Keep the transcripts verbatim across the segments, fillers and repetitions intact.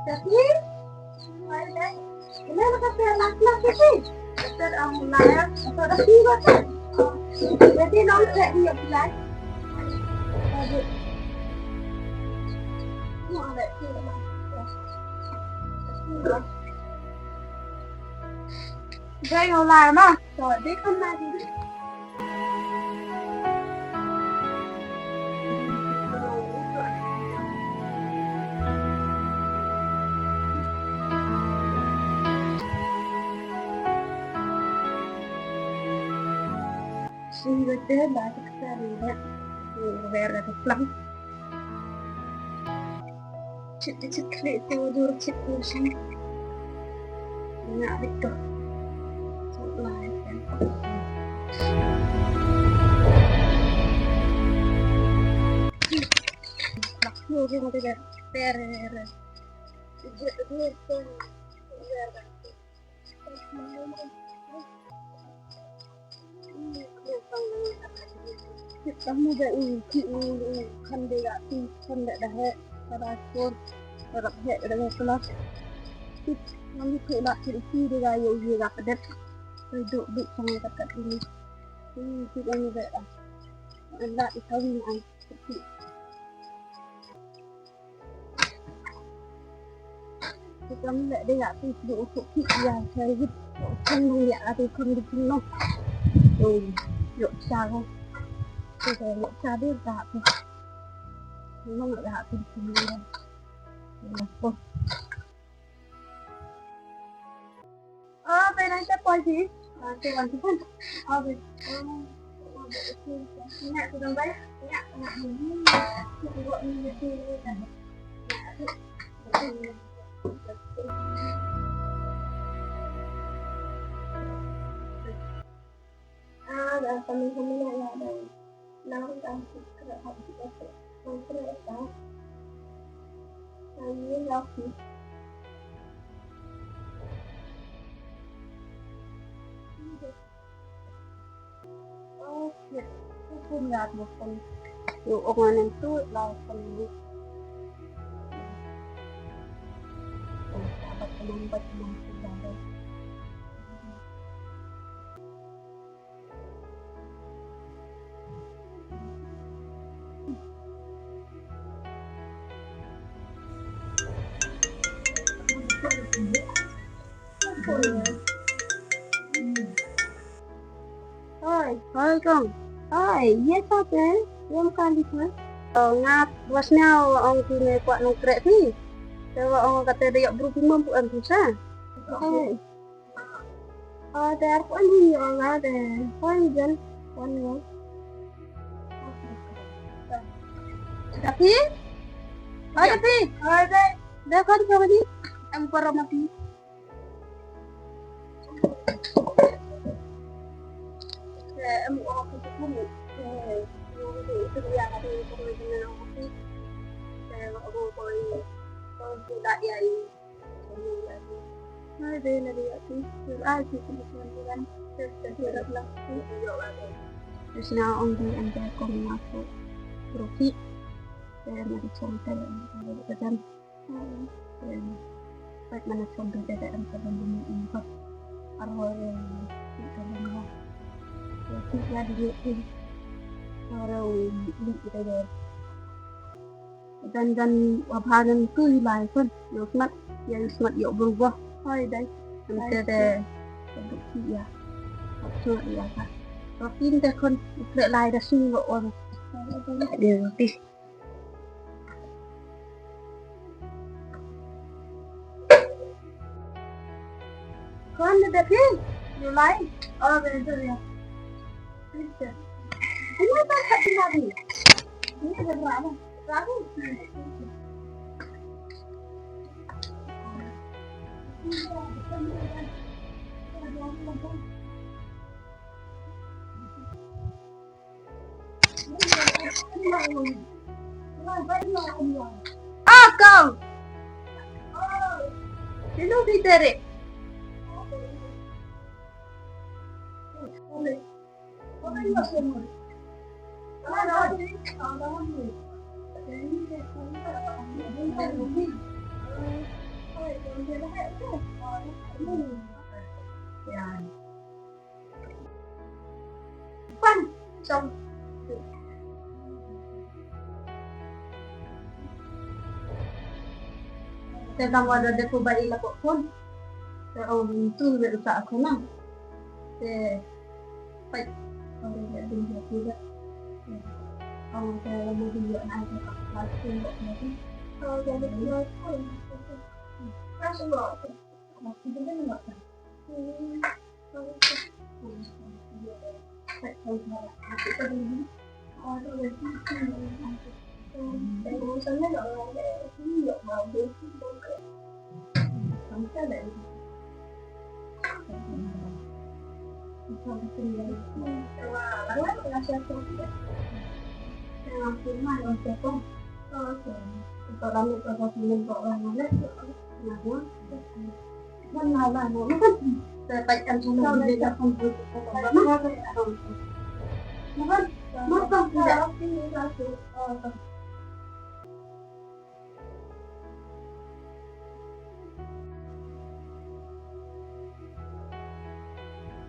Tapi, mai dai. Ini nak kata anak nak sih. Kata orang mulai, kata orang tua kan. Jadi nong saya dia mulai. Jadi, mau ada sih. Dai ïa u Lai ma. To dei kham na dei. Sing bete ba te ksa ni na. Ni ber ka te plang. Chit chit klik tu dur chit tu sing. Ngak dik tu. Chit lai kan. Lak tu ke mesti ber ber. Chit tu tu. Kamu da i ki i i kan de ga ti kan de da he para sport para he da he klas. Ti kamu ke la ti ti de ga yo ye ga kadet. Ti du du kan de kat ini. Ti ti kamu da. Anda i kawin ai. Kita mula dia tu tu tu ya saya gitu. Kan dia ada kan di sini. Tu yok cara. Tu yok cara dia tak tu. Memang tak tu di sini. Apa? Ơ, về đây cho tôi gì? Ờ, tôi làm gì? Ơ, về. Ơ, mẹ tôi đang bay. Mẹ, mẹ mình. Tôi gọi mình về thì. Ah, dah kami kami nak ya dah. Nang dah sikra hati aku. Nang kena tak? Nang ni lagi. Oh, shit. Aku pun ya aku pun. Yo, orang yang tu lah pun. Oh, sahabat teman buat teman tu dah. Hoi, hoi kong. Hoi, ye sa te, ye mkan di sa. Oh, nga wasnya wa ong ki me kwah nongkrek ti. Te wa ong kata da yok bru pi mem pu em tu sa. Hoi. Order pun hi ong ada. Pun jen pun jen. Tapi? Ada pi. Ada. Dah kau di kau ni. Em para mati. Em orang tu pun. Itu dia kata itu dia kena mati. Saya orang boy. Kau tu dah dia. Ngai dei na dei ati, ur ai ki kum kum kan, tes tes rak lak ki. Terus na ong di ante kong na ko, roki. Te na di chong te, ong ko ka jan. Te, pek mana chong te te ong ko ban di ni ong ko. Arwah, ki ka ban ho. Roki ya di ni ong. Arwah, di kita dei. Dan dan wa bha nan tu i lai kan. Yo smat, yo smat yo berubah. Hai dai. Ante de. Duk ki ya. Smat ya ka. Rokin de kan. Kle lai da sing lo on. Dia roti. Kan de de. Yo lai. Oh, de de ya. Ah, kau. Sino si Tere? Pan, song. Te tang wada de ko ba ila ko phone. Te ong tu be uta aku na. Te pai. Ong de de de de. Ong te mo di yo na ko ka phone ko. Ong de de de. Ka song.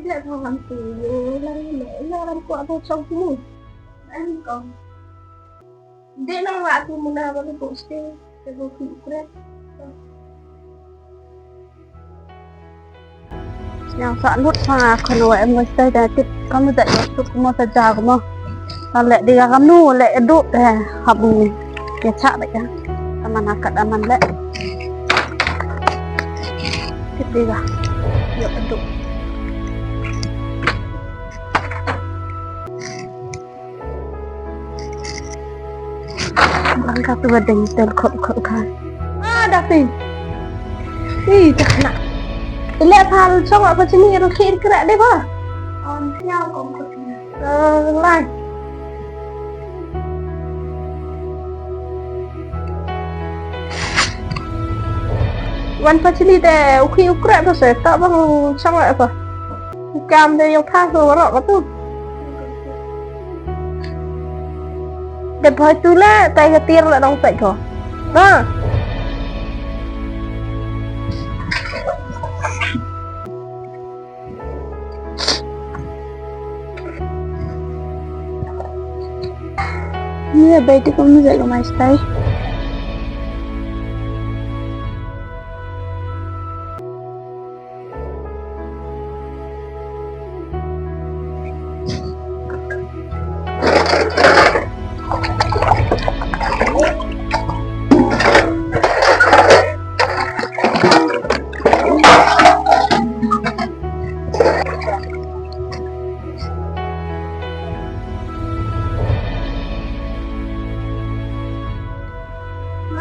Ile thong lam tu, lam ile, ile lam kuat tu chong tu. Em kong. Dek nang wak tu muna ba tu buk sting, te buk tu ukret. Sñiaw sah lut ma khun wa em ngai stai da tip kam da yok tu mo sa ja mo. Ka leh di ka kam nu leh du te hap ni. Ya cha da ka. Ka man ha ka da man leh. Tip di ka. Yok du. Bang ka tu ba deng tel khop khop ka. Ah, da phi. Ih, dah nak. Ile phal chong apa sini ru khir kra de ba. Om siau kom khop. Eh, lai. Wan pa chini te ukhi ukra to se ta bang chang apa. Kam de yong tha so ro ka tu. De phai tu le tai ka tir le dong tai ko. Ha. Ni bai tu ko mi zai ko mai stai.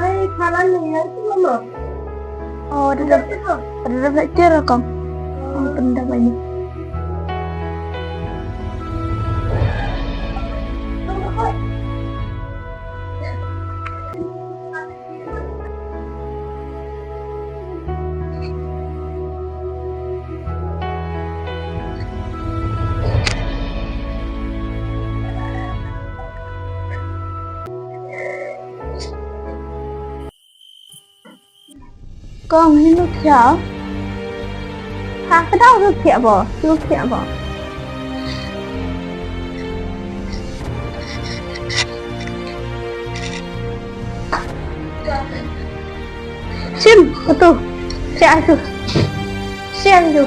Hai, khalan ni ya, tu mama. Oh, ada dah, ada dah belajar kong. Oh, pendam ini. Kong hi nu khia. Ha ka dau nu khia bo, nu khia bo. Sim, atu. Khia atu. Sim tu.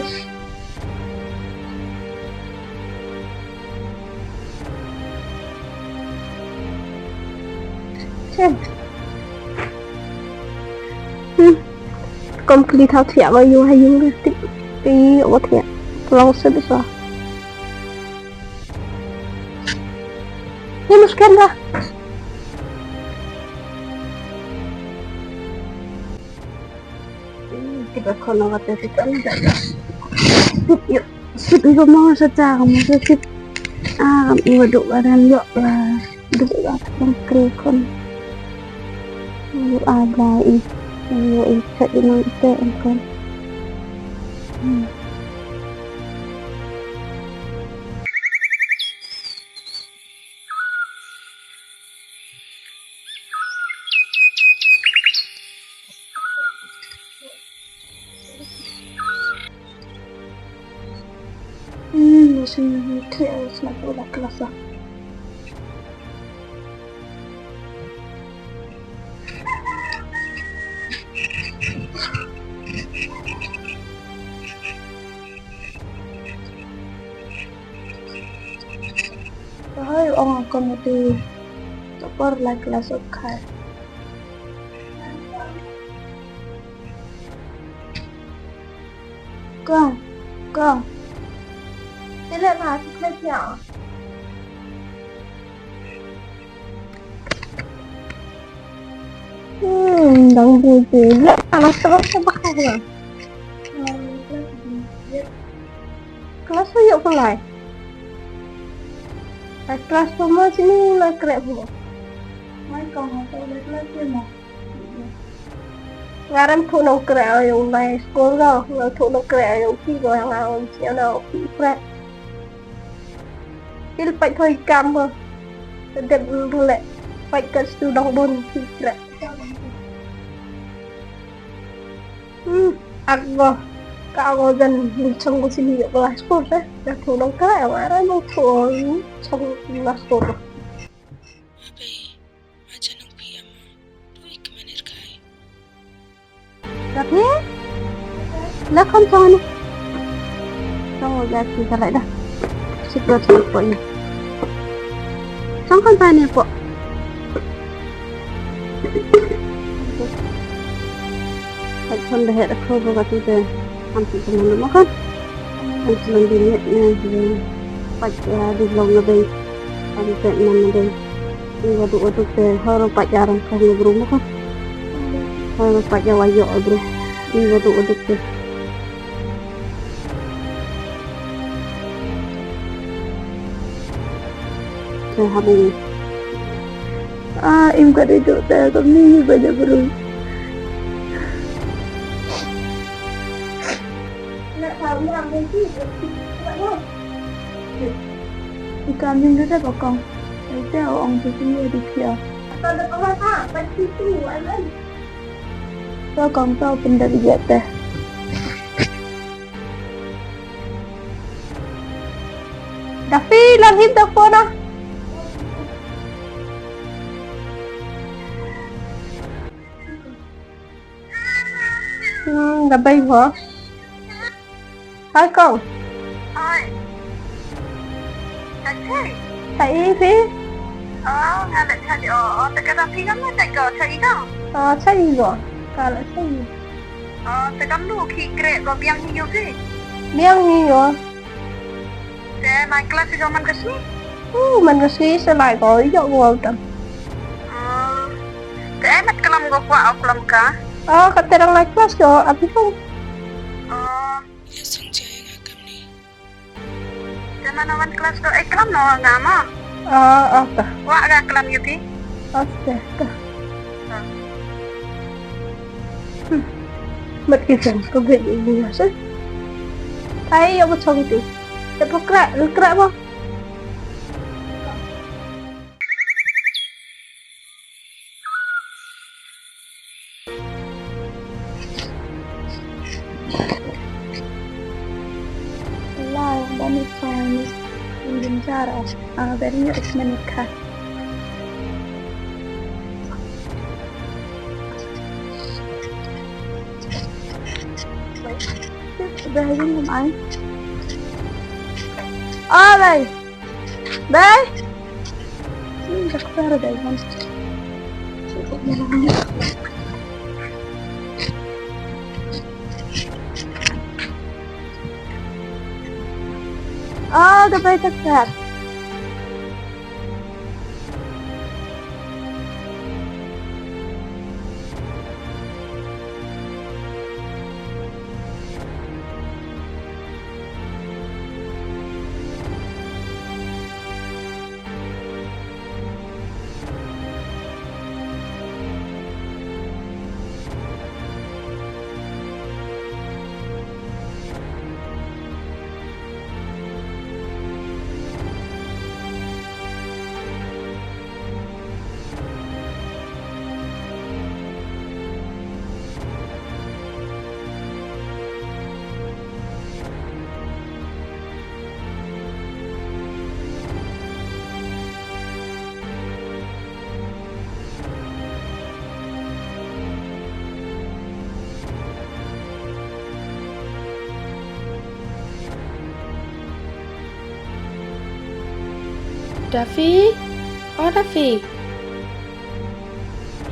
Sim. Hmm. Complete ha thiah ba yu ha yu re tip. Ti wa thiah. Long se bisa. Ni muskan dah. Kita kono kata kita ni dah. Sip yuk. Sip yuk mau sa cha mo sa sip. Ah, iwa duk badan yuk lah. Duk lah tang kri kon. Ayu ada i. Ayu i chat i nang ite kon. Hmm. Shin ni kre sna tu la klasa. Hai ong aku mati. Topor la klasa kai. Kong, kong. Tele ma tu kle pia. Hmm, dang bu bu. Ya, ala sabab sabab kau. Kelas tu yuk pulai. Ai kelas tu ma sini la krek bu. Mai kong, kau le kelas tu ma. Nga rem thu nong kre ayong nai skul ga, nga thu nong kre ayong ki ga nga on si ana ki kre. Il pai thoi kam ba. Dep bule pai ka stu dong bon ki kre. Hmm, ak go. Ka go jan ni chong go sini yo la skul se. Nga thu nong kre nga rem thu chong la skul. Abe, aja nang phi ama, tu ik menir kai. Tapi, la kham chong ni. Chong ga ki ka lai da. Sipro chong po ni. Chong kan pa ni po. Ai chong da he da kho bo ka tu te. Am ti ko man ma kan. Ai chong di ni ne. Pat ya di long na bei. Am te man na bei. Ni wa du wa du te. Horo pat ya rang kong bru ma kan. Horo pat ya wa yo bru. Ni wa du wa du te. Te ha bru. Ah, im ka dei tu te ka mi ba ja bru. Ika min da ba kong. Ite ong tu tu ya di kia. Ba kong tu pun da di ya te. Dafi, lang him da phone ah. Hmm, da bai ho. Hai kong. Hai. Hai. Hai phi. Oh, nga leh chai. Oh, oh, te ka Dafi kam leh chai ko, chai ko. Oh, chai ko. Ka leh chai. Oh, te kam lu ki kre ko biang ni yo phi. Biang ni yo. Te nine class ïoh man ka sngi? Uh, man ka sngi sa lai ko ïoh ko tam. Oh. Te eh mat klam ko kwah o klam ka? Oh, ka te rang nine class ko abi ko. Oh. Te man one class ko eh klam no nga ma? Oh, oh ta. Kwah ka klam ïoh phi? Oh, ta. Mat ki jan ko bit i ni sa. Ai yo ko chong tu. Te pokra, kra ba. Lai ba ni chong ni. Din jara. Ang dari ni rikmen ka. Dah ini ngam ai. Alai. Dai. Ini dokter dai kan. Oh, dokter dokter. Dafi? O Dafi.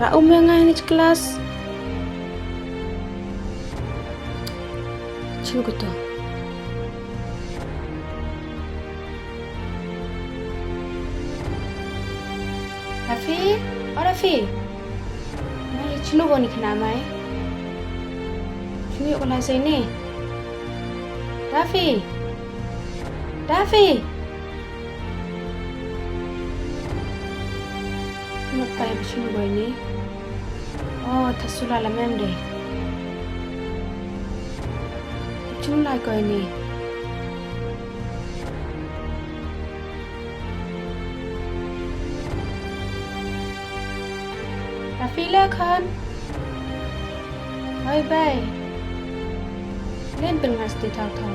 Ra um ïa nga ini klas. Chin kuto. Dafi? O Dafi. Mai, chinu boni kena mai. Chinu ko lai sai ni. Dafi. Dafi. Chinu kai chinu boni. Oh, thasula la mem de. Chinu lai koi ni. Dafi le khan. Bye bye. Len pyngas ti thau thau.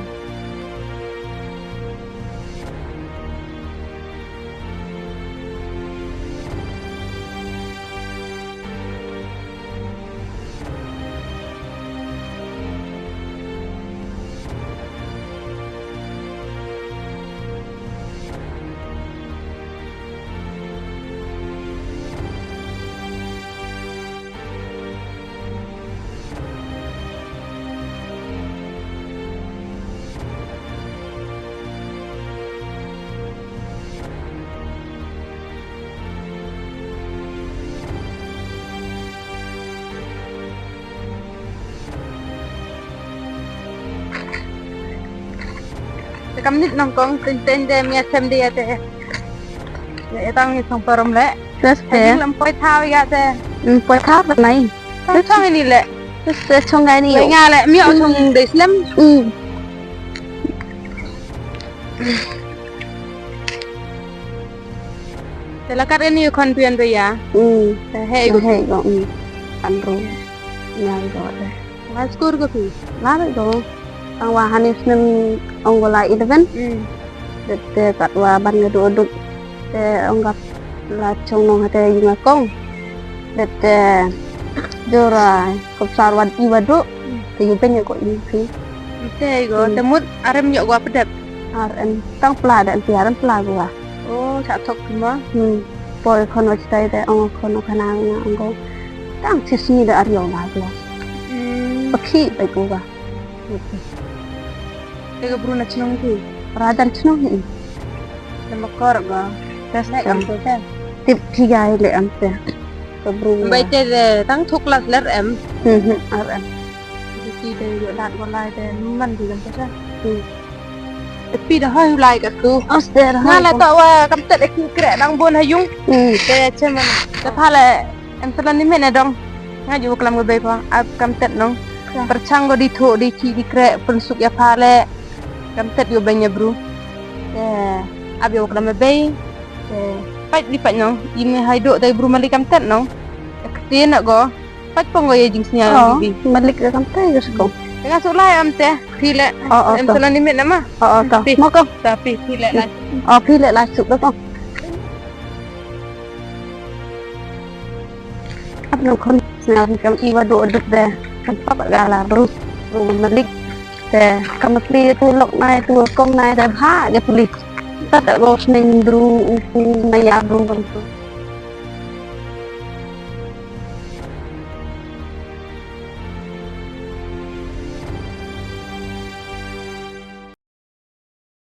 Te kam nit nong kong, tin tin de mia sem de ya te. Ya tang ni song parom le. Tes te. Lam poi thau ya te. Hmm, poi thau ba nai. Tang song ini le. Tes te song ngai ni. Nga le mia song de slem. Hmm. Te la kat ini khon pian to ya. Hmm. Te he go. He go. Hmm. Kan ro. Ngai go de. Nga skur ko phi. Nga re ko. Tang wa hani snem ong ko la eleven. Hmm. Dep te kat wa ban nga du duk. Te ong kat la chong nong hate yu nga kong. Dep te jora kop sar wa i wa du. Te yu ben ko i phi. Te ko te mut arem yo wa pedet. Arem tang pla dan ti arem pla wa. Oh, sa thok kuma. Hmm. Poi khon wa chitai te ong khon wa khana nga ong ko. Tang sisni da aryo wa wa. Hmm. Pakhi bai ko wa. Te ka bru na chnong ti. Radan chnong hi. Te makor ga. Tes le am te. Tip thigai le am te. Ka bru. Bai te de tang thuk las ler em. Hmm, hmm, ar em. Ti te yo lat ko lai te man ti lam te. Hmm. Te pi da hoi lai ka tu. Os te da hoi. Nga la ta wa kam tet ek kre dang bon ha yung. Hmm. Te che man. Te pha le. Em tela ni men dong. Nga ju klam ga bei pa. Ap kam tet nong. Perchang go di tho di chi di kre pensuk ya pha le. Kam tet yo benya bru. Te ap yo klam bei. Te pait di pait nong. Ime hai do tai bru mali kam tet nong. Te na go. Pait pong go ye jing snya bi. Malik kam tai ga sko. Nga su lai am te. Phi le. Em tela ni men ma. Oh, oh, to. Mo ko. Ta phi phi le lai. Oh, phi le lai su ko. Ap nang khon sna kam i wa do duk de kam pap ga la bru bru malik te kam pli tu lok nai tu kong nai de bha ge pli ta da go sning bru u pu na ya bru kam tu.